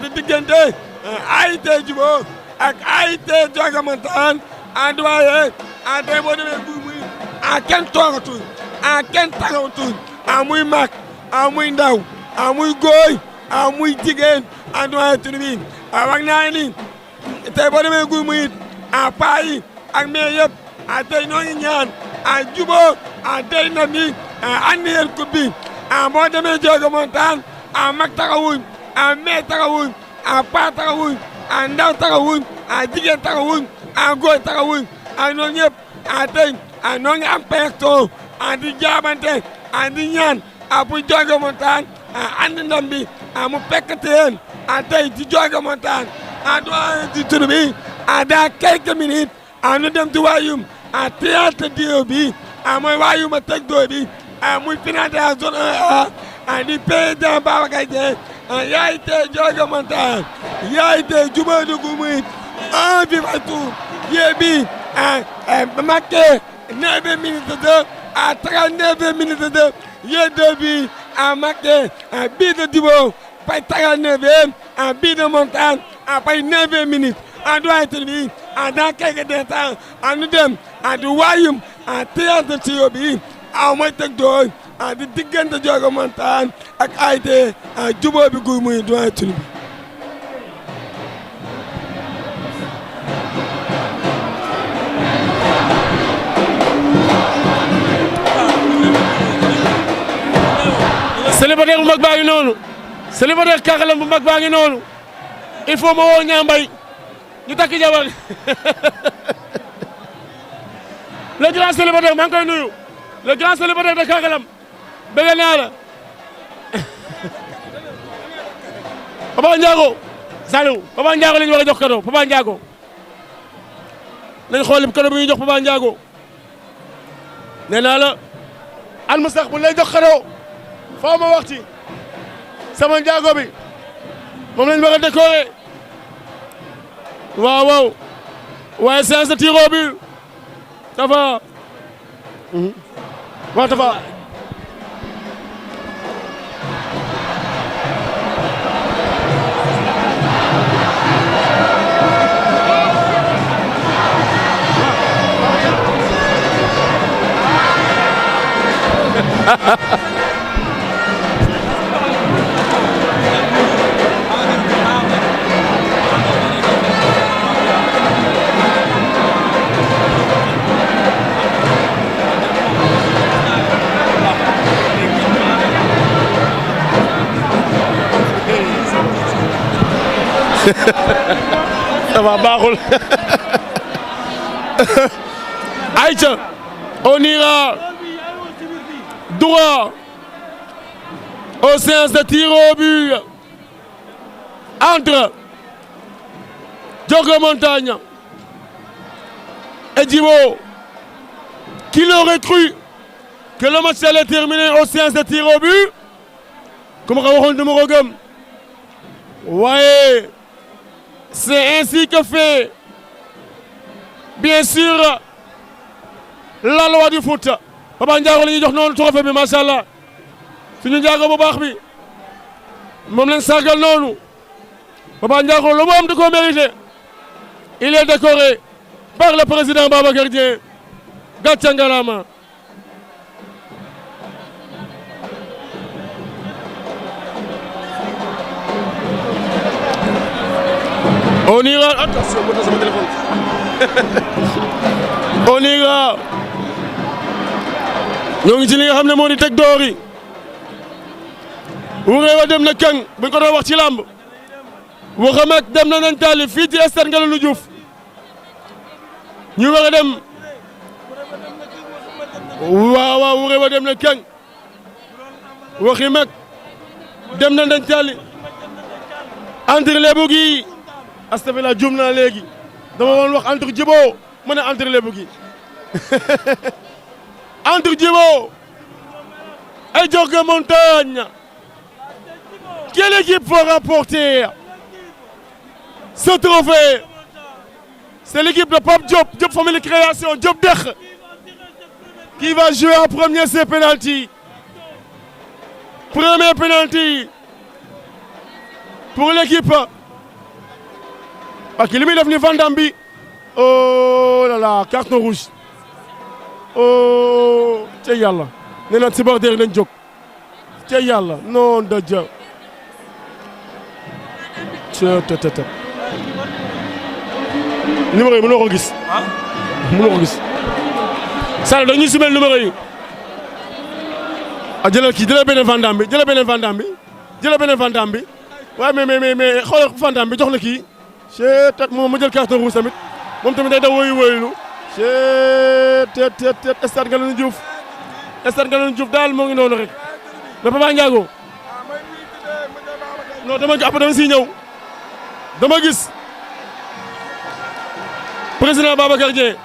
di diggante AIT Djibo ak AIT Diogué doyen tey boo demee Guy Marius kenn toogatul kenn taxawatul muy mag muy ndaw muy góor muy jigéen doyen tribune wax naa ni tey boo demee Guy Marius paa yi ak mais yëpp tey ñoo ngi ñaan Djibo tey na ni andi leen coupe bi boo demee Diogué mag taxawuñ mais taxawuñ paa taxawuñ ndaw taxawuñ jigéen taxawuñ góor taxawuñ ñoo ñëpp tey ñoo ngi am pexe di jaabante di ñaan pour Diogué andi ndam bi mu fekkate yéen tey ci Diogué doyen ci tur bi dans quelques minutes ñu dem ci waayum théâtre dio bi mooy waayuma teg doo bi muy final de la zone 1A di président Babacar Dieng yaay tey Diogué yaay tey Djibo de Guy Marius vive tout yee bi marqué 9 minutes de 39 minutes de yee deux bi marqué bii de Djibo pay 39e bii de Montagne pay 9 minutes doyen bi dans quelques instants ñu dem di waayum théâtre trio bi mooy teg dooy di diggante Diogué ak AIT Djibo bi Guy Marius doyen bi célibataire bu mag baa ngi noonu célibataire kàqalam bu mag baa ngi noonu il faut ma woo ñaambay ñu takk jabar le grand célibataire maa ngi koy nuyu le grand célibataire de kàqalam bëgg naa la Papa Ndiago Saliou Papa Ndiago la ñu war a jox cadeau Papa Ndiago nañ xool cadeau bi ñuy jox Papa Ndiago nee naa la al mu sax bu lay jox cadeau foo ma wax ci sama Ndiago bi moom lañ war a décorer waaw waaw waaye séance de tir au but Tafa waaw Tafa ça va baaxul Aïcha on ira droit aux séances de tir au but entre Diogué et Djibo. Qui l'aurait cru que le match allait terminer aux séances de tir au but comme waxoon du ma ko gëm waaye c'est ainsi que fait bien sûr la loi du foot. Papa Ndiago la ñuy jox noonu trophée bi macha allah suñu Ndiago bu baax bi moom lañ sargal noonu Papa Ndiago lu mu am da koo mérité. Il est décoré par le président Babacar Dieng gàcce ngalaama. On ira attention mon sama téléphone on ira ñoo ngi ci li nga xam ne moo di teg door yi Wuré wa dem na keng buñ ko doon wax ci làmb Waxamek dem na nañ taali fii ci stade Ngalandou Diouf ñu war a dem waaw Wuré wa dem na keng Waxamek dem na nañ taali entre Lebu gi astafurlah juum naa léegi dama woon wax entre Djibo ma ne entre Lebu gi entre Djibo et Diogué Montagne. Quelle équipe va remporter ce trophée? C'est l'équipe de Pape Diop, Diop Family Création, Diop Dekh, qui va jouer en premier ses pénaltys. Premier pénalty pour l'équipe. Ok, lui, il est venu Vandambi. Oh là là, carton rouge. Oh, c'est yalla. Nous sommes supporters de Ndjok. C'est yalla. Non, de Dieu. Numéro yi mënoo ko gis. mënoo ko gis. Sall dañuy sumel numéro yi. ah jëlal kii jëlal beneen Vandam bi jëlal beneen Vandam bi jëlal beneen Vandam bi waaye mais xoolal Vandam bi jox na kii. c'est tat moom ma jël carton rouge tamit moom tamit day daw woyu c'est stade Ngalandou Diouf stade Ngalandou Diouf daal moo ngi noonu rek mais Papa Ndiago non dama siy ñëw dama gis président Babacar Dieng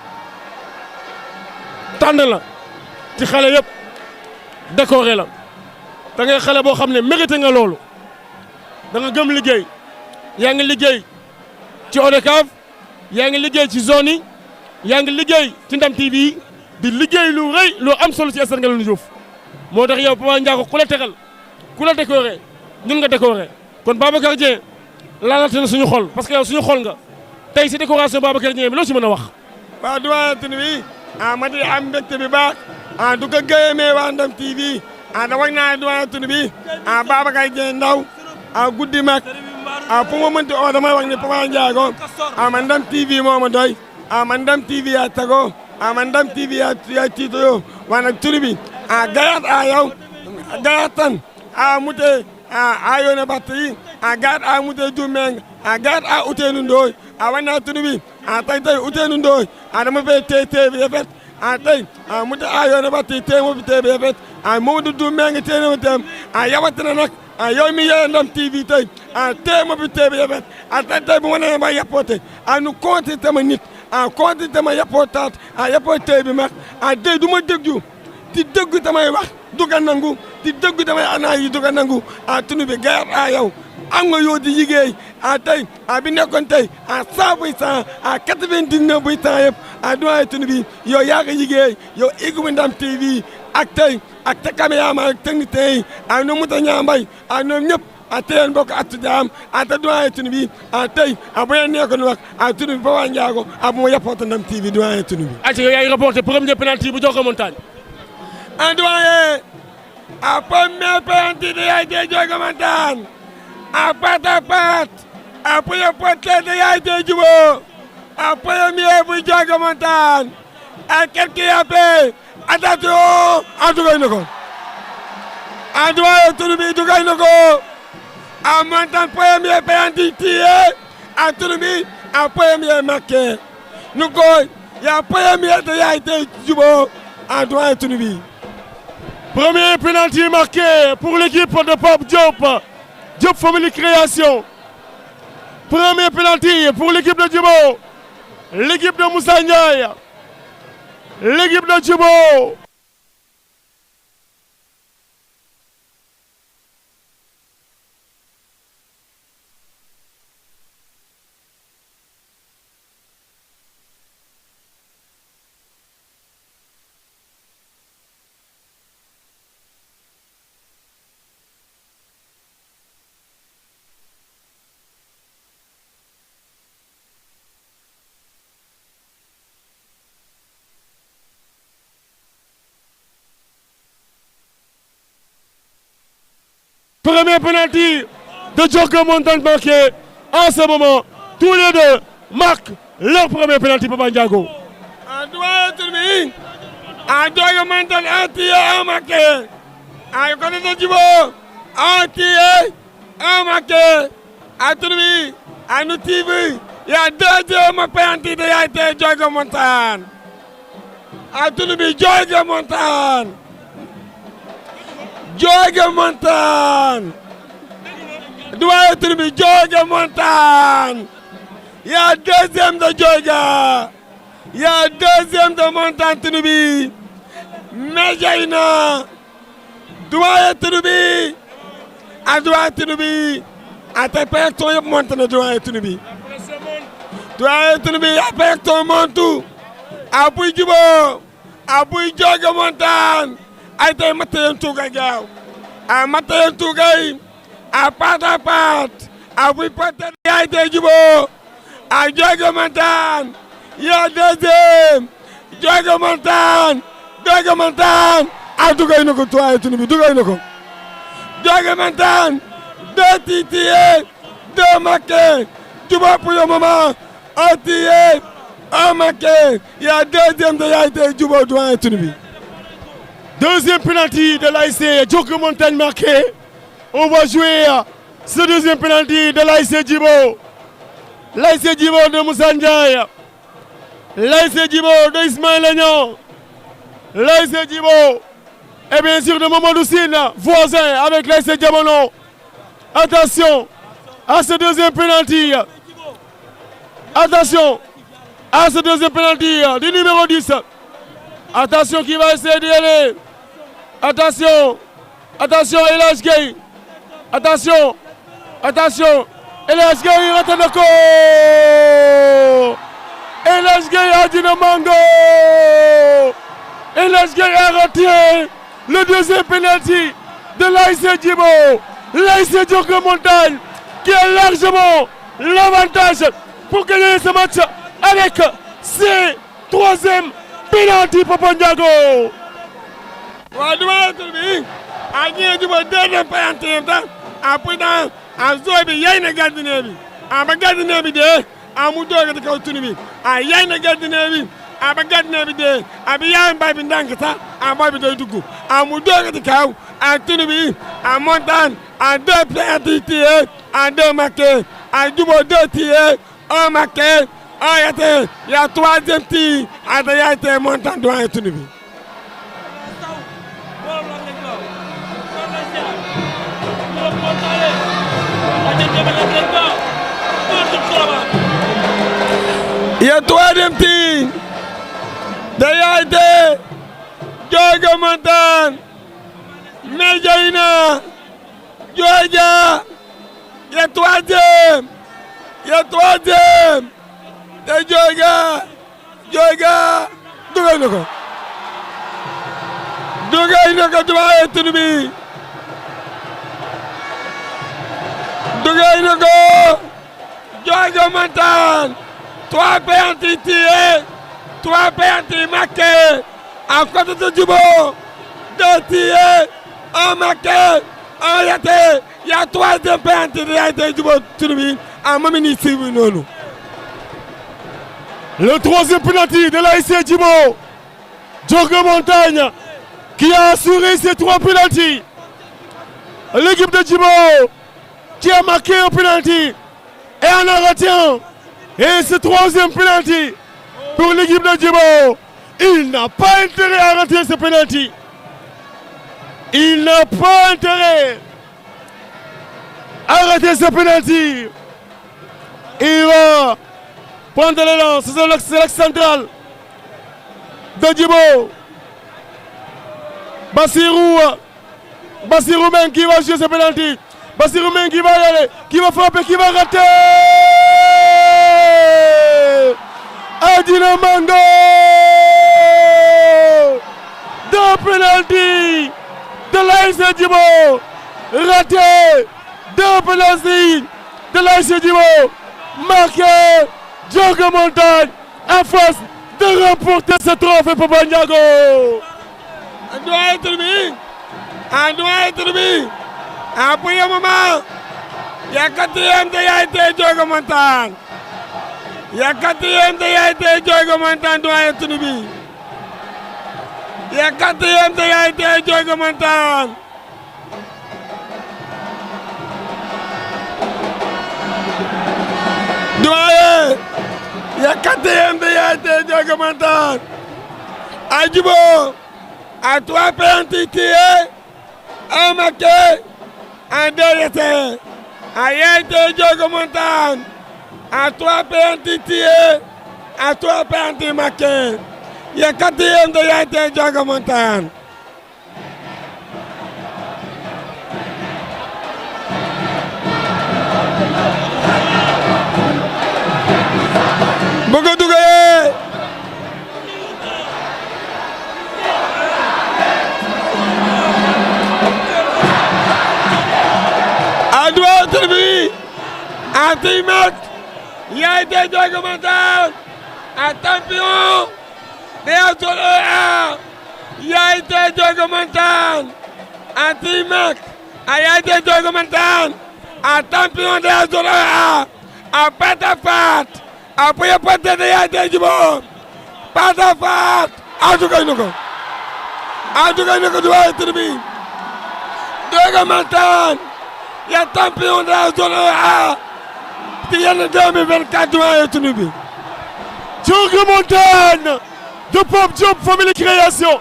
tànn la ci xale yëpp décoré la da ngay xale boo xam ne mérité nga loolu da nga gëm liggéey yaa ngi liggéey ci ODCAV yaa ngi liggéey ci zone yi yaa ngi liggéey ci Ndam TV di liggéey lu rëy lu am solo ci stade Ngalandou Diouf moo tax yow Papa Ndiago ku la tegal ku la décoré ñun nga décoré kon Babacar Dieng laalate na suñu xol parce que yow suñu xol nga tey si décoration Babacar Dieng bi loo ci mën a wax. waaw doyen bi ma di am mbégte bi baax du ko gërëmee waa Ndam TV da wax naa doyen bi Babacar Dieng ndaw guddi mag pour ma mënti oo damay wax ni Papa Ndiago man Ndam TV moo ma doy man Ndam TV yaa tago man Ndam TV yaa tiitoyo waa nag tur bi gayat yow gayat tan mute yone batteri gayat mute dumeng gayat Ousseynou Ndoye wana tur bi tey Ousseynou Ndoye dama fay tey bi yefet tey mute yone batteri tey mo fi tey bi yefet Mamadou dumeng tey na tem yawatina nag yow mi yee Ndam TV tey tey mo fi tey bi yefet tey bu ma nee ba yappote nu compté tama nit compté tama yappotaat yappo tey bi mag tey du ma déglu ti dëgg damay wax duga nangu ti dëgg damay ana yi duga nangu tunu bi gayat yow am nga yow di liggéey tey bi nekkoon tey 100% 99% yëpp doyen tunu bi yow yaa ngi liggéey yow équipe Ndam TV ak tey ak te caméraman ak technicien yi no muta ñaambay ñoom ñëpp tey mbokk attu jaam te doyen tunu bi tey bu leen nekkoon wax tunu bi Papa Ndiago bu ma yappoota Ndam TV doyen tunu bi ayca yow yaa ngi rapporté premier penalty bu Diogo Montagne. doyen premier penalty de yaay tey Diogo Montagne pat à pat pour le portrait de yaay tey Djibo premier bu Diogo Montagne quel qui a fait attention dugay na ko doyen tunu bi dugay na ko Montagne premier penalty tiré tunu bi premier marqué nu koy ya premier de yaay tey Djibo doyen tunu bi. Premier penalty marqué pour l'équipe de Pape Diop. Diop Family Création. Premier penalty pour l'équipe de Djibo. L'équipe de Moussa Ndiaye. L'équipe de Djibo. Premier penalty de Diogo Montagne marqué. En ce moment, tous les deux marquent leur premier penalty, Papa Ndiago. doyen tunu bi Diogo Montagne tiré marqué côté de Djibo tiré marqué tunu bi nu TV il y a deuxième penalty de yaay tey Diogo Montagne tunu bi Diogo Montagne Diogo Montagne doyen tunu bi Diogo Montagne il y a deuxième de Diogo il y a deuxième de Montagne tunu bi Medina doyen tunu bi doyen tunu bi tey pélecton yëpp monté na doyen tunu bi doyen tunu bi pélecton montu buy Djibo buy Diogo Montagne tey matta yeen tuugay gaaw matta yeen tuugay pat à pat Après peut-être il a été Djibo. À Diogo Montane. Il y a deuxième. Diogo Montane. Diogo Montane. Ah, Douga Inoko, toi et Tunubi. Douga Inoko. Diogo Montane. 2 titillés. 2 marqués. Djibo pour le moment. 1 tiré. 1 marqué. Il y a deuxième de l'AIC Djibo, toi et Tunubi. Deuxième penalty de l'AIC Diogo Montane marqué. On va jouer ce deuxième penalty de l'AIC Djibo. L'AIC Djibo de Moussa Ndiaye. L'AIC Djibo de Ismaël Agnan. L'AIC Djibo et bien sûr de Mamadou Sine, voisin avec l'AIC Diamono. Attention à ce deuxième penalty. Attention à ce deuxième penalty du numéro 10. Attention qui va essayer d'y aller. Attention. Attention El Hadj Gueye. Attention. Attention. El Hadj Gueye rate na ko. El Hadj Gueye a dina mango. El Hadj Gueye a raté le deuxième penalty de l'AIC Djibo. L'AIC Diogo Montane qui a largement l'avantage pour gagner ce match avec ses troisième penalty Papa Ndiago. Waaw du ma la tur bi a ñëwee Djibo deuxième penalty après dans a zooy bi yay na gardien bi ba gardien bi dee mu doogati kaw tunu bi yay na gardien bi ba gardien bi dee bi yaayam bay bi ndànk sax boy bi day dugg mu doogati kaw tunu bi Montane 2 penalty tirés 2 marqués Djibo 2 tirés 1 marqué il y a troisième tir de l'AIC Montane doyen tunu bi. Il y a troisième tir de l'AIC Diogo Montane. Medjaina Dioja. Il y a troisième. Il y a troisième de Dioga. Dioga. Douga Inoko. Douga Inoko doyen tunu bi. Douga Inoko. Diogo Montane. 3 penalty tirés, 3 penalty marqués. À côté de Djibo, 2 tirés, 1 marqué, 1 raté. Il y a 3e penalty de l'AIC Djibo Tunubi à Mamini Sibi Nonou. Le 3e penalty de l'AIC Djibo. Diogo Montane qui a assuré ces 3 penaltys. L'équipe de Djibo qui a marqué un penalty et en a raté un. Et ce 3e penalty pour l'équipe de Djibo, il n'a pas intérêt à rater ce penalty. Il n'a pas intérêt à rater ce penalty. Il va prendre l'élan, c'est l'axe central de Djibo. Bassirou Meng qui va jouer ce penalty. Bassirou Meng qui va y aller, qui va frapper, qui va rater. Adina Mango. 2 penalty de l'AIC Djibo. Raté. 2 penalty de l'AIC Djibo. Marqué. Diogo Montane en face de remporter ce trophée pour Papa Ndiago. Doyen Tunubi. Doyen Tunubi. Pour le moment, il y a 4e de l'AIC Diogo Montane. Il y a 4e de l'AIC Diogo Montane doyen Tunubi. Il y a 4e de l'AIC Diogo Montane. Doyen, il y a 4e de l'AIC Diogo Montane. Djibo a 3 penalty tirés, 1 marqué, 2 ratés. l'AIC Diogo Montane. À 3 penalty tirés, à 3 penalty marqués. Il y a 4e de l'AIC Diogo Montane. Beaucoup de gars. À droite, lui. Antimac, il a été documental, un champion de la zone A. Il a été documental, Antimac, il a été documental, un champion de la zone A. A Patafat, après peut-être il a été du bon. Patafat, en tout cas, nous doit être bien. Documental, il y a champion de la zone A. Il y a le 2024 doit être bien. Diogo Montagne de Pape Diop Family Création.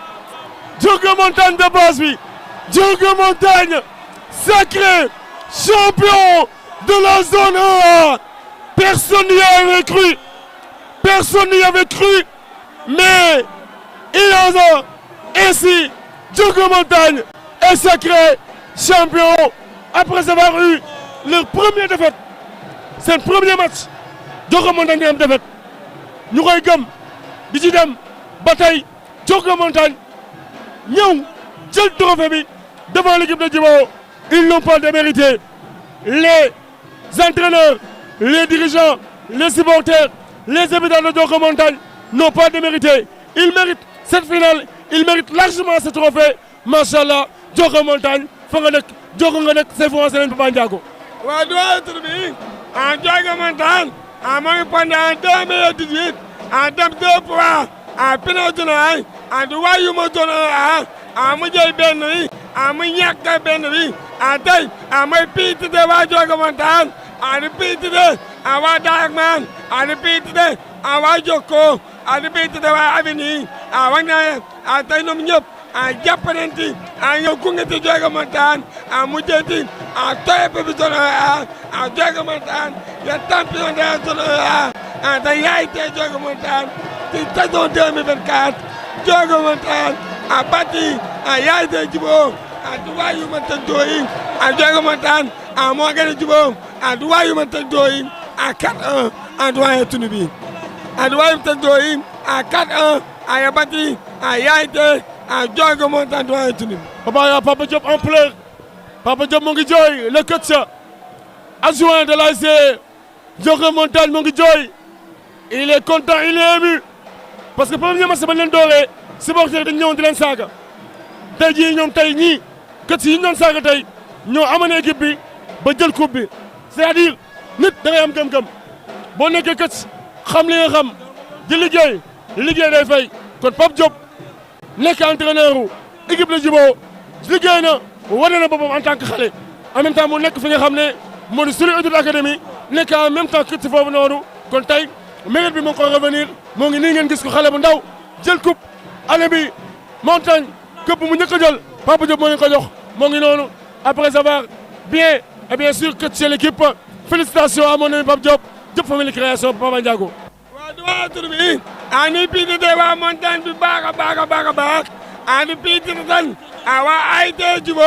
Diogo Montagne de Basby. Diogo Montagne, sacré champion de la zone A. Personne n'y avait cru. Personne n'y avait cru. Mais il a ainsi Diogo Montagne est sacré champion après avoir eu leur première défaite. C'est le premier match. Diogo Montagne a une défaite. Nous regardons, Bijidam, bataille, Diogo Montagne, nous, le trophée devant l'équipe de Djibo. Ils n'ont pas démérité. Les entraîneurs, les dirigeants, les supporters, les habitants de Diogo Montagne n'ont pas démérité. Ils méritent cette finale. Ils méritent largement ce trophée. Machallah, Diogo Montagne, Diogo Ngonek, c'est vous, c'est un peu Bandiago. En Diogo Montagne, pendant 2018, en 2003, en Pénal, en Douayou en Moudjay Benri, en Mouniaka Benri, en Tay, en Mopite de Diogo Montagne, en Pite de Awadagman, en Pite de Awadjoko, en Pite de Aveni, en Wangay, en Taïnom Nyop, en Japanenti, en Yokungeti Diogo Montagne, en Moudjeti, en Toyepe de en Diogo Montagne, le champion de la zone A, en Taïaïté Diogo Montagne, c'est saison 2024, Diogo Montagne a battu en Yaïté Djibo, en Douayou Montagne, en Diogo Montagne, en Morgane Djibo, en Douayou Montagne, à 4-1, en Douayou Tunubi. En Douayou Montagne, à 4-1, en Yabati, en Yaïté, en Diogo Montagne, Douayou Tunubi. Papa Diop en pleurs. Papa Diop Mongi Joy, le coach adjoint de l'ASC Diogo Montagne Mongi Joy. Il est content, il est ému. Parce que premier match, c'est le doré. Supporters dañ ñëw di leen saaga. Tey jii ñoom tey ñii coach yi ñu doon saaga tey ñoo amené équipe bi ba jël coupe bi. C'est-à-dire nit da ngay am gëm-gëm. Boo nekkee coach xam li nga xam di liggéey day fay. Kon Pape Diop nekk entraîneur u équipe la Djibo liggéey na wane na boppam en tant que xale. En même temps mu nekk fi nga xam ne moo di Sulu Étude Académie nekk en même temps coach foofu noonu. Kon tey mérite bi moo ko revenir moo ngi nii ngeen gis ko xale bu ndaw jël coupe année bi Montagne këpp mu njëkk a jël Papa Diop moo leen ko jox moo ngi noonu après avoir bien sûr coaché l'équipe félicitations à mon ami Pape Diop Diop Family Création Papa Ndiago. waaw du tur bi ani piiti de waa Montagne bi baax a baax ani piiti de tan a waa AIT Djibo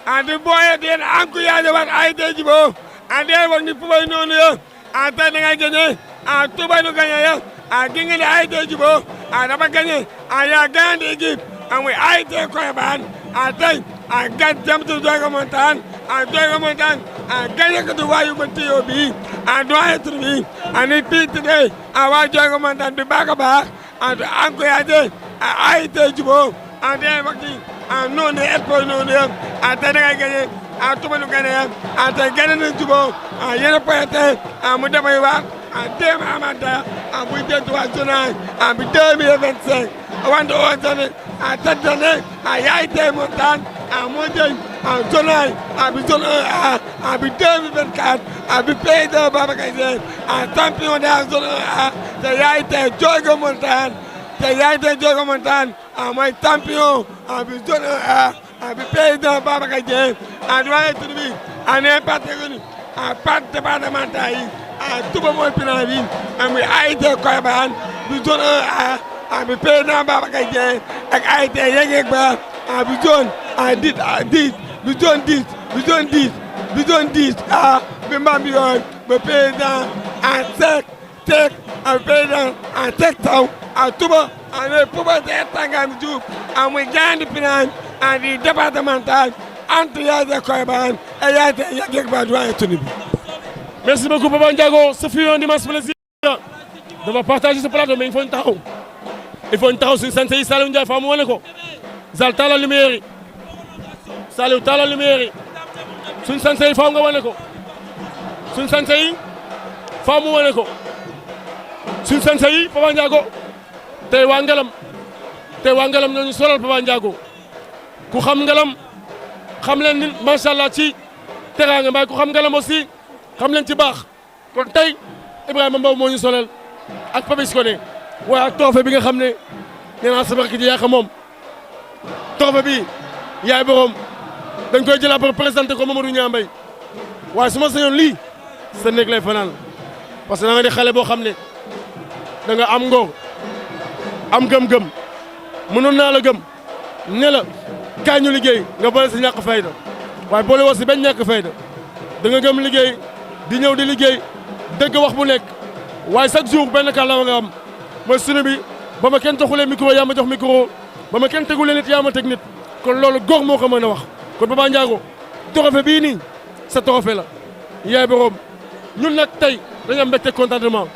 ani booye den encouragé waat AIT Djibo ani wax ni fu bay noonu yo a tey da ngay gagné a Touba nu gagné yo a gi nga ne AIT Djibo a dafa gagné a yaa grande équipe a muy AIT Colobane a tey a gan jëm ci Diogo Montagne a Diogo Montagne a gagné ko du waayu ba tiyo bi a doyen tur bi ani piiti de a waa Diogo Montagne bi baax a baax a encouragé a AIT Djibo a day wax ci a noonu école noonu yo a tey da ngay gagné a Touba nu gagné a tey gagné na Djibo a yéen poyete a mu damay wax a déem amanta a buy dentu waa zonage a bi 2025 wante ootane a tattane a yaayte Montagne a montagne a zonage a bi zone 1A a bi 2024 a bi P2 Babacar Sène a champion de la zone 1A te yaayte Diogo Montagne a mooy champion a bi zone 1A a bi P2 Babacar Sène a doyen tur bi a ne partenaire a part départemental yi a Touba mooy plan bi a muy AIT Colobane bi zone 1A a bi président Babacar Dieng ak AIT Yegeeg Ba a bi zone a 10 bi zone 10 a bi Mbambilor ba président a Tek a président a Tek Taw a Touba a ne Poubaté Tangam Diouf a muy grande finale a di départemental entre AIT Colobane et AIT Yegeeg Ba doyen tuni bi Merci beaucoup Papa Ndiago, ce fut un immense plaisir de partager ce plateau, mais il faut une taxaw. Il faut une taxaw suñu sant yi Saliou Ndiaye faa mu wane ko. Zal taalal lumière yi. Saliou taalal lumière yi. suñu sant yi faa nga wane ko. suñu sant yi faa mu wane ko. suñu sant yi Papa Ndiago. tey waa Ngalam ñoo ñu solal Papa Ndiago. ku xam Ngalam xam leen ni macha allah ci teraanga mbay ku xam Ngalam aussi xam leen ci baax kon tey Ibrahima Mbow moo ñu solal ak Papis Koné waaye ak trophée bi nga xam ne nee naa sama rakk ji yaa ko moom trophée bi yaay borom dañ koy jël après présenté ko Mamadou Niambay waaye su ma sañoon lii sa néeg lay fanaan parce que da nga di xale boo xam ne da nga am ngor am gëm-gëm mënoon naa la gëm ne la kaay ñu liggéey nga boole si ñàkk fayda waaye boole woo si benn ñàkk fayda da nga gëm liggéey di ñëw di liggéey dëgg wax bu nekk waaye chaque jour benn kàllaama nga am mooy sunu bi ba ma kenn joxulee micro yaa ma jox micro ba ma kenn tegulee nit yaa ma teg nit kon loolu góor moo ko mën a wax kon Papa Ndiago trophée bii nii sa trophée la yaay borom ñun nag tey dañu am mbégte contentement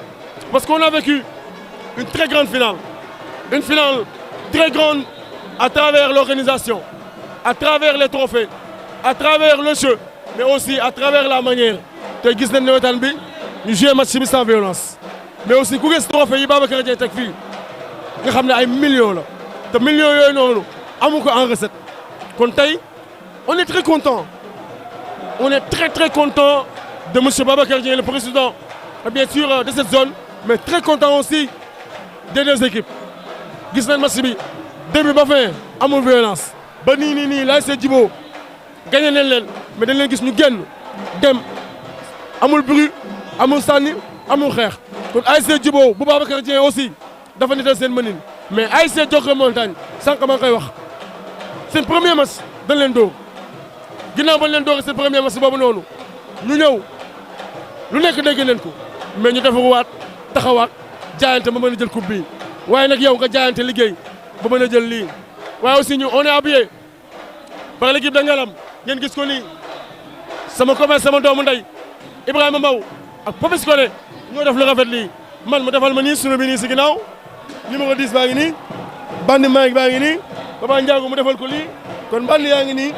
parce qu'on a vécu une très grande finale une finale très grande à travers l'organisation à travers les trophées à travers le jeu mais aussi à travers la manière tey gis nañ nawetaan bi ñu joué match bi sans violence mais aussi ku gis trophée yi Babacar Dieng teg fii nga xam ne ay millions la te millions yooyu noonu amu ko en recette kon tey on est très content on est très content de monsieur Babacar Dieng le président bien sûr de cette zone mais très content aussi des deux équipes gis nañ match bi début ba fin amul violence ba nii laay see jiboo gagné nañ leen mais dañ leen gis ñu génn dem amul bruit amul sànni amul xeex kon ASC Djibo bu Babacar Dieng aussi dafa nital seen mënin mais ASC Jokal Montagne sànq maa ngi koy wax seen premier match dañ leen dóor ginnaaw bañ leen dóor seen premier match boobu noonu ñu ñëw lu nekk dégg leen ko mais ñu defaruwaat taxawaat jaayante ba mën a jël coupe bi waaye nag yow nga jaayante liggéey ba mën a jël lii waaye aussi ñu on est habillé par l'équipe de Ngalam ngeen gis ko nii sama copain sama doomu ndey Ibrahima Mbow ak Papis Koné ñoo def lu rafet lii man mu defal ma nii sunu bi nii si ginnaaw numéro 10 baa ngi nii bandi maa ngi baa ngi nii Papa Ndiago mu defal ko lii kon bandi yaa ngi nii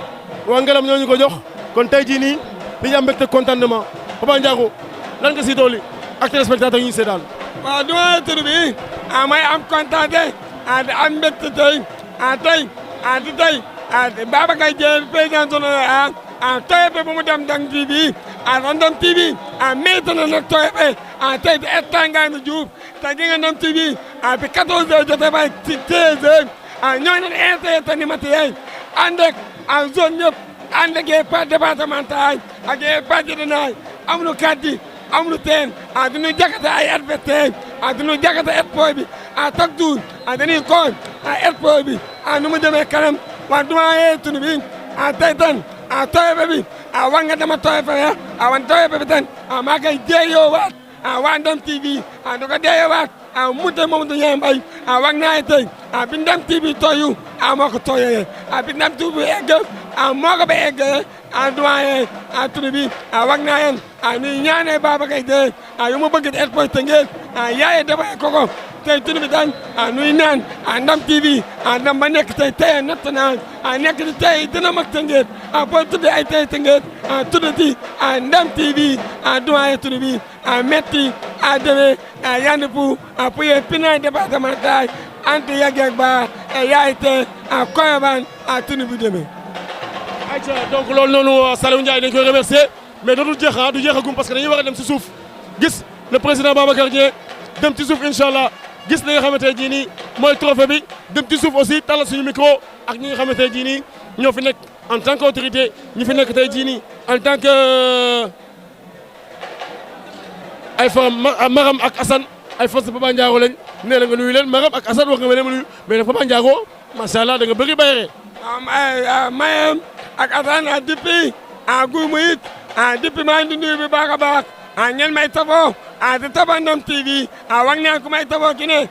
waa Ngalam ñoo ñu ko jox kon tey jii nii dañuy am mbégte contentement Papa Ndiago lan nga si dooli ak téléspectateur yi ñu seetaan. waaw du ma tur bi may am kontaante di am mbégte tey di tey Babacar Dieng président zone TOP bu mu dem Ndam TV Ndam TV mérite na nag TOP tey di Tangane Diouf tey gi nga Ndam TV bi 14h jotee ba ci 13h ñoo ngi leen invité animateurs ànd ak zone ñëpp ànd ak les parcs départementaux ak les parcs régionaux amuñu kàddu amuñu teen du ñu jàkkate ay adversaires du ñu jàkkate Expo bi chaque jour dañuy koon Expo bi nu mu demee kanam waa du ma yee tunu bi tey tan TOP bi war nga dama TOP wan TOP bi tan maa koy jeeyoo waat waa Ndam TV du ko deeyoo waat mute moom du ñëw mbay war naa tey bi Ndam TV tooyu moo ko tooyee bi Ndam TV egg moo ko ba eggee doyen tunu bi war naa yéen ni ñaanee Babacar Dieng yu ma bëgg Expo Tëngéej yaaye dafay koko tey tunu bi tan nuy naan Ndam TV ndam ba nekk tey national nekk di tey dina mag Tëngéej boo tuddee ay tey Tëngéej tuddati Ndam TV doyen tunu bi metti demee yandi pour ye pinay départemental ante yaggeeg ba yaay te Koyobane tunu bi demee. ayca donc loolu noonu Saliou Ndiaye dañ koy remercier mais dootul jeex du jeexagum parce que dañuy war a dem si suuf gis le président Babacar Dieng dem ci suuf incha allah gis li nga xamante ji nii mooy trophée bi dem ci suuf aussi talal suñu micro ak ñi nga xamante ji nii ñoo fi nekk en tant que autorité ñi fi nekk tey jii nii en tant que ay Maram ak Assane ay force Papa Ndiago lañ nee na nga nuyu leen Maram ak Assane wax nga ma leen ma nuyu mais nag Papa Ndiago macha allah da nga bëri bayre Mayam ak Assane depuis guy mu it depuis maa ngi nuyu bi baax a baax ñen may tafoo di tafoo Ndam TV wax naa ku may tafoo ki ne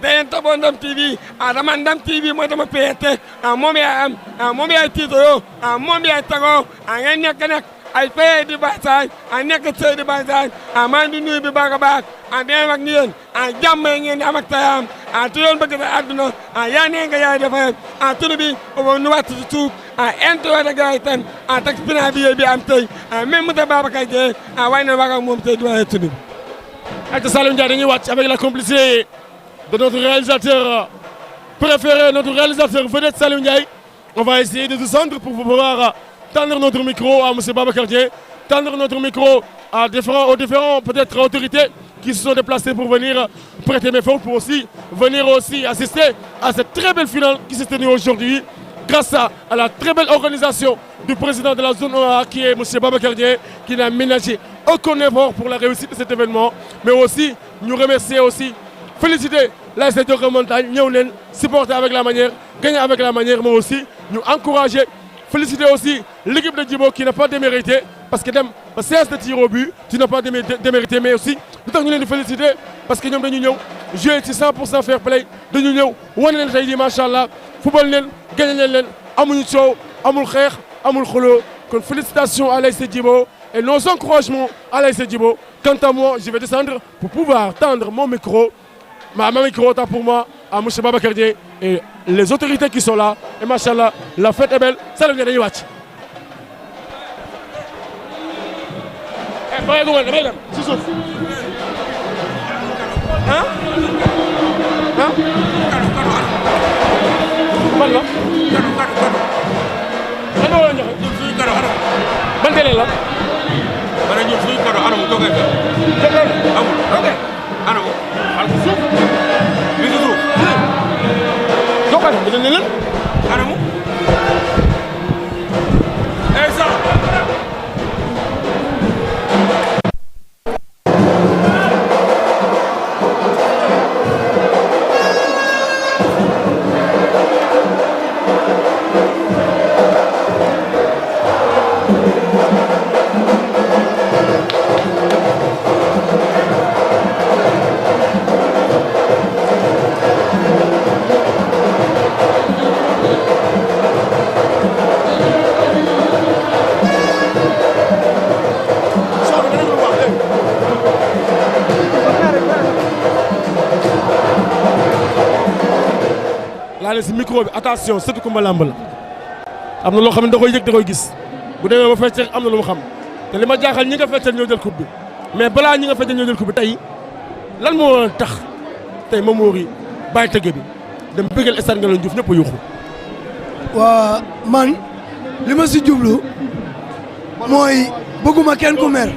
dayen tafoo Ndam TV dama Ndam TV mooy dama péete moom yaay am moom yaay tiitoo moom yaay tagoo ngeen nekk nag ay paye di basaay a nekk sëy di basaay a maa ngi nuyu bi baax a baax a dem ak yéen a jàmm ngeen di am ak tayaam a tu doon bëgg sa àdduna a yaa nee nga yaay defee a tunu bi o nu wàcc ci suuf a introité gars yi tan a tax final bi am tey a même monsieur Babacar Dieng a waaye na wax ak moom tey doyen tunu bi. ak Saliou Ndiaye dañuy wàcc avec la complicité de notre réalisateur préféré, notre réalisateur vedette Saliou Ndiaye. On va essayer de descendre pour pouvoir tendre notre micro à M. Babacar Dieng, tendre notre micro aux différents peut-être autorités qui se sont déplacées pour venir prêter mes forces, pour aussi venir aussi assister à cette très belle finale qui s'est tenue aujourd'hui grâce à la très belle organisation du président de la zone OA qui est M. Babacar Dieng, qui n'a ménagé aucun effort pour la réussite de cet événement, mais aussi nous remercier aussi, féliciter l'ASC Dioga Montagne, nous supporter avec la manière, gagner avec la manière, mais aussi nous encourager, féliciter aussi l'équipe de Djibo qui n'a pas démérité, parce que dans la séance de tir au but, tu n'as pas démérité, mais aussi nous nous féliciter parce que nous avons joué 100% fair play, nous avons joué machallah, football, gagner, amoul show, amoul khair, amoul kholo. Félicitations à l'ASC Djibo et nos encouragements à l'ASC Djibo. Quant à moi, je vais descendre pour pouvoir tendre mon micro. Ma micro est pour moi, à M. Babacar Dieng et les autorités qui sont là. Et machallah, la fête est belle. Salut les watch. Ban télé la. Bara ñu suñu kado anamu toge ka. Amul. Ok. Anamu. Al ko suuf. Mi ngi suuf. Jokal bi dañ leen. Anamu. Esa. laale si micro bi attention surtout Kumba Lamb la am na loo xam ne da koy yëg da koy gis bu demee ba fecc am na lu mu xam te li ma jaaxal ñi nga feccal ñoo jël coupe bi mais balaa ñi nga feccal ñoo jël coupe bi tey lan moo tax tey Mamori bàyyi tëgg bi dem bëggal stade Ngalandou Diouf ñëpp a yuuxu. waa man li ma si jublu mooy bëgguma kenn ku mer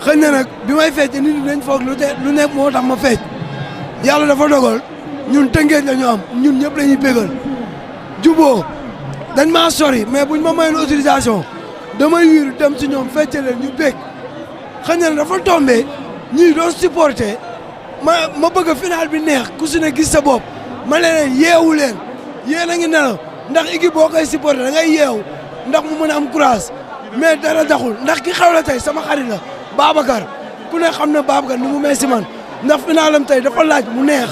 xëy na nag bi may fecc nit ñi dañ foog lu nekk moo tax ma fecc yàlla dafa dogal ñun Tëngéej la ñu am ñun ñëpp la ñuy bégal juboo dañ maa sori mais buñ ma mayoon autorisation damay wiiru dem si ñoom fecce leen ñu bég xëy na dafa tombé ñii doon supporté ma bëgg final bi neex ku si ne gis sa bopp ma leen yeewu leen yéen a ngi nelaw ndax équipe boo koy supporté da ngay yeewu ndax mu mën a am courage mais dara taxul ndax ki xew la tey sama xarit la Babacar ku ne xam na Babacar ni mu mel si man ndax finalam tey dafa laaj mu neex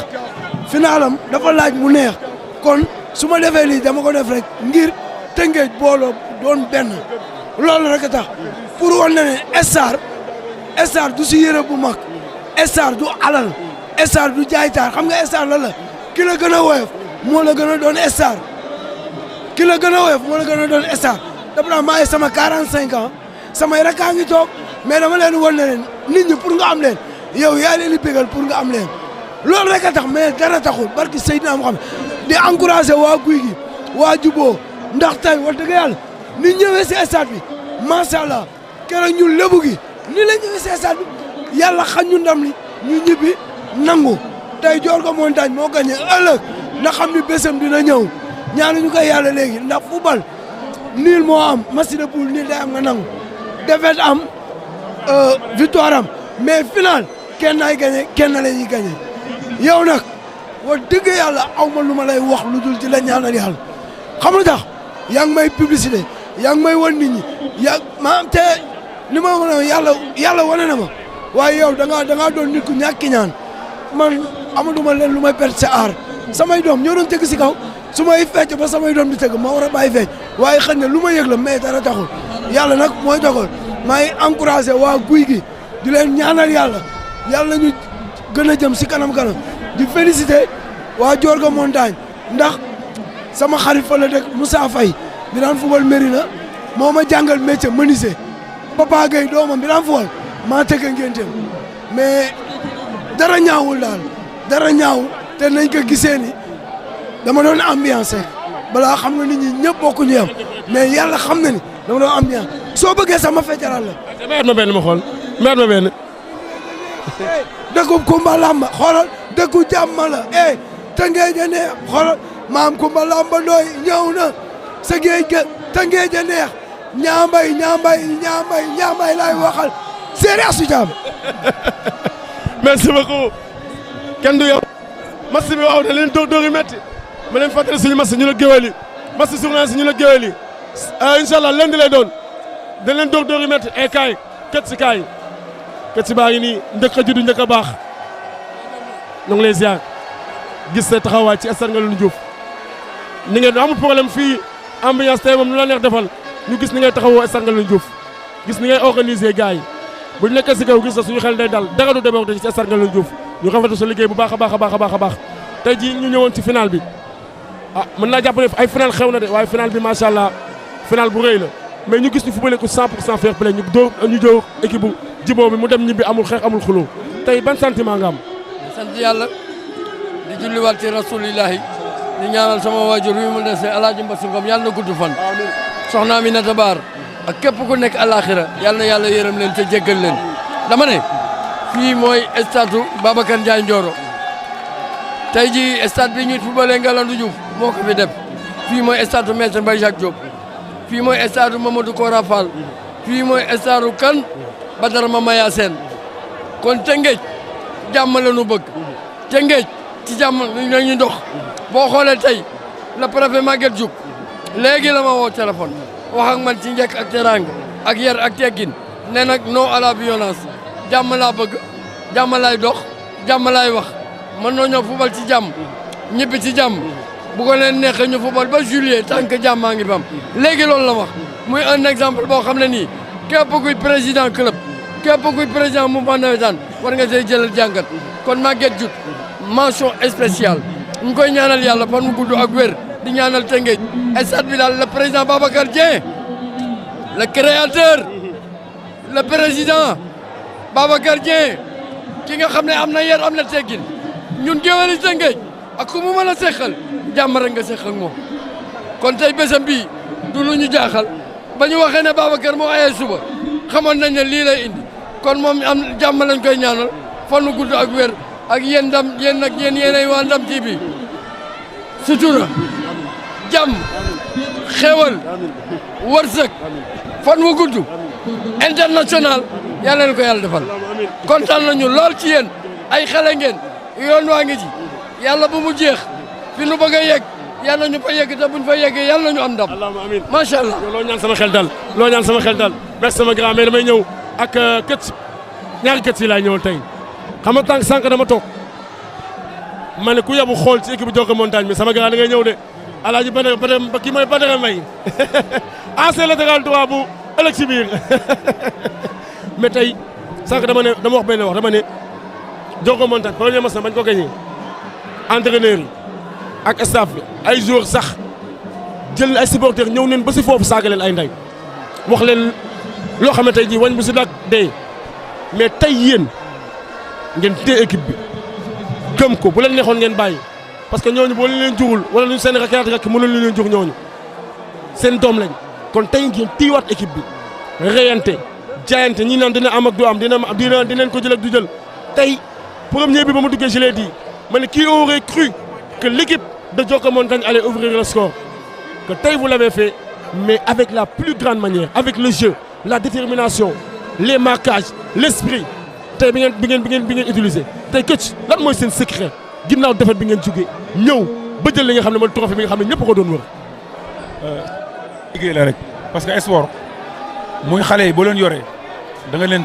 finalam dafa laaj mu neex kon su ma defee lii dama ko def rek ngir Tëngéej booloo doon benn loolu rek a tax pour wan na ne star du si yére bu mag star du alal star du jaaytaar xam nga star la ki la gën a woyof moo la gën a doon star ki la gën a woyof moo la gën a doon star dafa naa maa ngi sama 45 ans samay rek a ngi toog mais dama leen wan ne leen nit ñi pour nga am leen yow yaa leen di bégal pour nga am leen loolu rek a tax mais dara taxul barki Seydina Muhammad di encouragé waa Guy gi waa Juboo ndax tey wax dëgg yàlla ni ñëwee si stade bi macha allah keroog ñun lébu gi ni la ñëwee si stade bi yàlla xañ ñu ndam li ñu ñibbi nangu tey Dioga Montagne moo gagné ëllëg na xam ni bésam dina ñëw ñaanuñu koy yàlla léegi ndax football niil moo am match de poule niil day am nga nangu défaite am victoire am mais final kenn ay gagné kenn la ñuy gagné yow nag wax dëgg yàlla aw ma lu ma lay wax lu dul ci la ñaanal yàlla xam nga tax yaa ngi may publicité yaa ngi may wan nit ñi maam te li ma wane yàlla wane na ma waaye yow da ngaa doon nit ku ñàkk ñaan man amatuma leen lu may perte sa aar samay doom ñoo doon tëgg si kaw su may fecc ba samay doom di tëgg ma war a bàyyi fecc waaye xëy na lu ma yëg la mais dara taxul yàlla nag mooy dogal maa ngi encouragé waa guy gi di leen ñaanal yàlla ñu gën a jëm si kanam-kanam di félicité waa Jorga Montagne ndax sama xarit fa la dëkk Moussa Faye bi daan fubal Mérina moo ma jàngal métier menuisier Papa Gueye doomam bi daan fubal maa tëgg ngénteem mais dara ñaawul daal dara ñaawul te nañ ko gisee ni dama doon ambiance balaa xam nga nit ñi ñëpp bokkuñu yam mais yàlla xam na ni dama doon ambiance soo bëggee sama feccaral la. mayaat ma benn ma xool mayaat ma benn. dëkku Kumba Lamba xoolal dëkku jàmm la Tëngéej a neex xoolal maam Kumba Lamba Ndooy ñëw na sa géej ga Tëngéej a neex ñaambay laay waxal séeréer su jàmm. merci beaucoup kenn du yow. match bi waaw da leen dóor yu métti ma leen fàttali suñu match ñu la géwél yi match journaliste ñu la géwél yi incha allah lundi lay doon da leen dóor yu métti kaay kët si kaay kët si baa ngi nii njëkk a juddu njëkk a baax ñu ngi lay ziar gis sa taxawaay ci stade Ngalandou Diouf ni ngeen amul problème fii ambiance tey moom nu la neex defal ñu gis ni ngay taxawoo stade Ngalandou Diouf gis ni ngay organiser gars yi bu ñu nekkee si kaw gis na suñu xel day dal dara du demee ci stade Ngalandou Diouf ñu rafetlu sa liggéey bu baax a baax tey jii ñu ñëwoon ci final bi mën naa jàpp ne ay final xew na de waaye final bi macha allah final bu rëy la mais ñu gis ñu footballé ko 100% fair play ñu jóor équipe bu jiboo bi mu dem ñibbi amul xeex amul xuloo tey ban sentiment nga am. sant yàlla di julliwaat ci rasulillahi di ñaanal sama waajur wi mu dese Alaaji Mbassu Ngom yàlla na gudd fan. soxna Aminata Baar ak képp ku nekk alaxira yàlla na yàlla yërëm leen te jéggal leen dama ne. fii mooy stade Babacar Ndiaye Ndioro tey jii stade bi ñuy footballé Ngalandou Diouf moo ko fi def fii mooy stade Maître Mbaye Jacques Diop fii mooy stade Mamadou Kora Fall fii mooy stade Kane Badara Mamaya Sène kon Tëngéej jàmm la ñu bëgg Tëngéej ci jàmm la ñuy dox boo xoolee tey le préfet Maguette Diouf léegi la ma woo téléphone wax ak man ci njëkk ak teraanga ak yar ak teggin ne nag non à la violence jàmm laa bëgg jàmm laay dox jàmm laay wax mën noo ñëw fubal ci jàmm ñibbi ci jàmm bu ko leen neexee ñu fubal ba juillet tant que jàmm maa ngi bam léegi loolu la wax muy un exemple boo xam ne nii képp kuy président club képp kuy président mouvement navétane war nga see jëlal jàngat kon Maguette Diouf mention spéciale ñu koy ñaanal yàlla fan mu gudd ak wér di ñaanal Tëngéej stade bi daal le président Babacar Dieng le créateur le président Babacar Dieng ki nga xam ne am na yar am na teggin ñun géwéli Tëngéej ak ku mu mën a seqal jàmm rek nga seq ak moom kon tey bésam bii du lu ñu jaaxal ba ñu waxee ne Babacar moo ayee suba xamoon nañ ne lii lay indi kon moom am jàmm lañ koy ñaanal fan nu gudd ak wér ak yéen ndam yéen nag yéenay waa Ndam TV sutura jàmm xewal wërsëg fan wu gudd international yàlla leen ko yàlla defal kontaan nañu lool ci yéen ay xale ngeen yoon waa ngi ci yàlla bu mu jeex fi nu bëgg a yegg yàlla ñu fa yegg te buñ fa yeggee yàlla ñu am ndam. allahumma amiin macha allah. loo ñaan sama xel dal loo ñaan sama xel dal merci sama grand mais damay ñëw ak kët ñaari kët yi laay ñëwal tey xam nga tànk sànq dama toog ma ne ku yabu xool ci équipe Jorga Montagne bi sama grand da ngay ñëw de alaaji Badara kii mooy Badara Mbaye ancien latéral droit bu ëllëg si biir mais tey sànq dama wax benn wax dama ne Jorga Montagne premier match bañ ko gagné entraîneur yi ak staff bi ay joueurs sax jël ay supporters ñëw neen ba si foofu saaga leen ay ndey wax leen loo xam ne tey jii wañ bu si dak dee mais tey yéen ngeen téye équipe bi gëm ko bu leen neexoon ngeen bàyyi parce que ñooñu boo leen jurul wala ñu seen rakk mënul leen jur ñooñu seen doom lañ kon tey ngeen téyewaat équipe bi reyante jaayante ñi naan dina am ak du am dinañ ko jël ak du jël tey premier bi ba mu duggee je l'ai dit ma ne qui aurait cru que l'équipe de Jorga Montagne allait ouvrir le score que tey vous l'avez fait mais avec la plus grande manière avec le jeu la détermination les marquages l'esprit tey bi ngeen utilisé tey coach lan mooy seen secret ginnaaw defet bi ngeen jógee ñëw ba jël li nga xam ne mooy trophée bi nga xam ne ñëpp ko doon wër. liggéey la rek parce que sport muy xale yi boo leen yoree da nga leen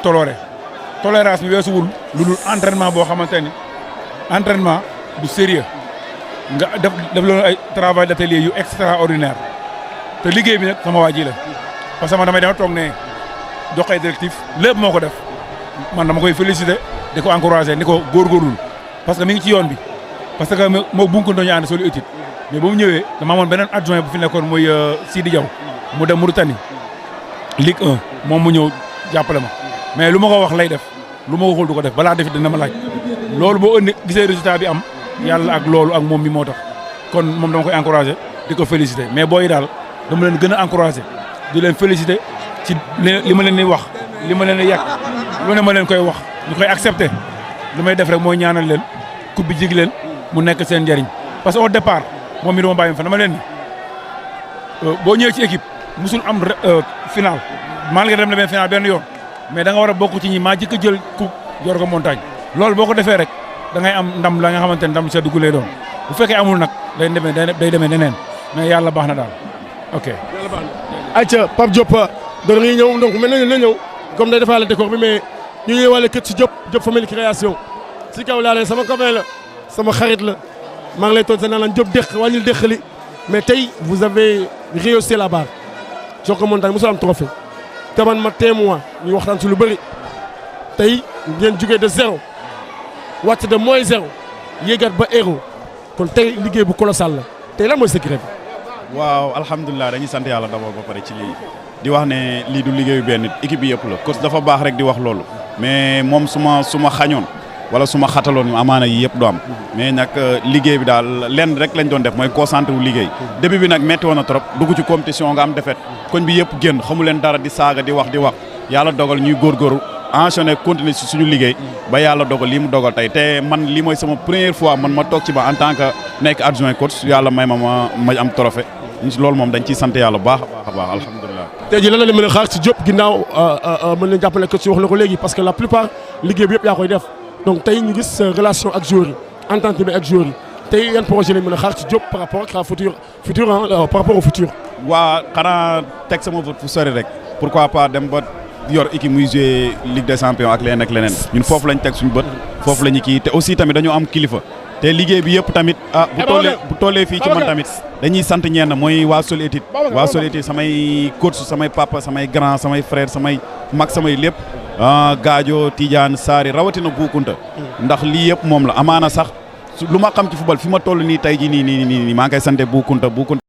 tolérance bi weesuwul lu dul entraînement boo xamante ni entraînement du sérieux nga def loolu ay travail d'atelier yu extraordinaire te liggéey bi nag sama waa ji la parce que man dama toog ne jox ay directif lépp moo ko def man dama koy féliciter di ko encourager ni ko góorgóorlu parce que mi ngi ci yoon bi parce que moo bunkundoñu ànd solu étude mais ba mu ñëwee dama amoon beneen adjoint bu fi nekkoon muy Sidi Diaw mu dem Mauritanie Ligue 1 moom mu ñëw jàppale ma mais lu ma ko wax lay def lu ma waxul du ko def balaa def dina ma laaj loolu boo ëndi gisee résultat bi am yàlla ak loolu ak moom mi moo tax kon moom dama koy encourager di ko féliciter mais booy daal dama leen gën a encourager di leen féliciter ci li ma leen di wax li ma leen di yàq lu ne ma leen koy wax ñu koy accepter lu may def rek mooy ñaanal leen coupe bi jig leen mu nekk seen njëriñ parce que au départ moom mi dama bàyyi fa dama leen ni boo ñëwee ci équipe musul am final malgré dem na benn final benn yoon mais da nga war a bokk ci ñi maa jëkk a jël coupe yor ko montagne loolu boo ko defee rek da ngay am ndam la nga xamante ne ndam seddu gu lay doon bu fekkee amul nag day demee neneen mais yàlla baax na daal ok. yàlla baax na ayca Pape Diop doon nañu ñëw donc mel nañu la ñëw comme day defaale décor bi mais ñu ngi wàlle kët ci Diop famille création si kaw laa leen sama copain la sama xarit la maa ngi lay toog naan Diop dëkk wàññil dëkkali mais tey vous avez rehaussé la barre jox ko montagne mosul am trophée te man ma témoin ñu waxtaan ci lu bëri tey ngeen jugee de zéro wàcc de moins zéro yéegat ba héros kon tey liggéey bu colossal la tey lan mooy secret bi. waaw alhamdulilah dañuy sant yàlla d'abord ba pare ci lii di wax ne lii du liggéeyu benn nit équipe bi yëpp la coach dafa baax rek di wax loolu mais moom su ma xañoon wala su ma xataloon amaana yi yëpp du am mais nag liggéey bi daal lenn rek lañ doon def mooy concentré wu liggéey début bi nag métti woon na trop dugg ci compétition nga am défaite koñ bi yëpp génn xamu leen dara di saaga di wax yàlla dogal ñuy góorgóorlu enchaîner continuer ci suñu liggéey ba yàlla dogal lii mu dogal tey te man lii mooy sama première fois man ma toog ci ba en tant que nekk adjoint coach yàlla may ma am trophée loolu moom dañ ciy sant yàlla bu baax a baax alhamdulilah. tey jii lan la mën a xaar ci Diop ginnaaw mën nañu jàppale coach wax na ko léegi parce que la plupart liggéey bi yëpp yaa koy def donc tey ñu gis relation ak joueurs yi entente bi ak joueurs yi tey yan projet lañ mën a xaar ci Diop par rapport ak futur par rapport au futur. waa xanaa teg sama vote fu sori rek pourquoi pas dem ba yor équipe muy jouer Ligue des Champions ak leneen ak leneen ñun foofu lañ teg suñu bët foofu la ñu kii te aussi tamit dañoo am kilifa te liggéey bi yëpp tamit bu tollee fii ci man tamit dañuy sant ñenn mooy waa Sol Étude samay coach samay papa samay grand samay frère samay mag samay lépp Gaajo Tidiane Sari rawatina Boukounta ndax lii yëpp moom la amaana sax lu ma xam ci football fi ma toll nii tey jii nii maa ngi koy sant Boukounta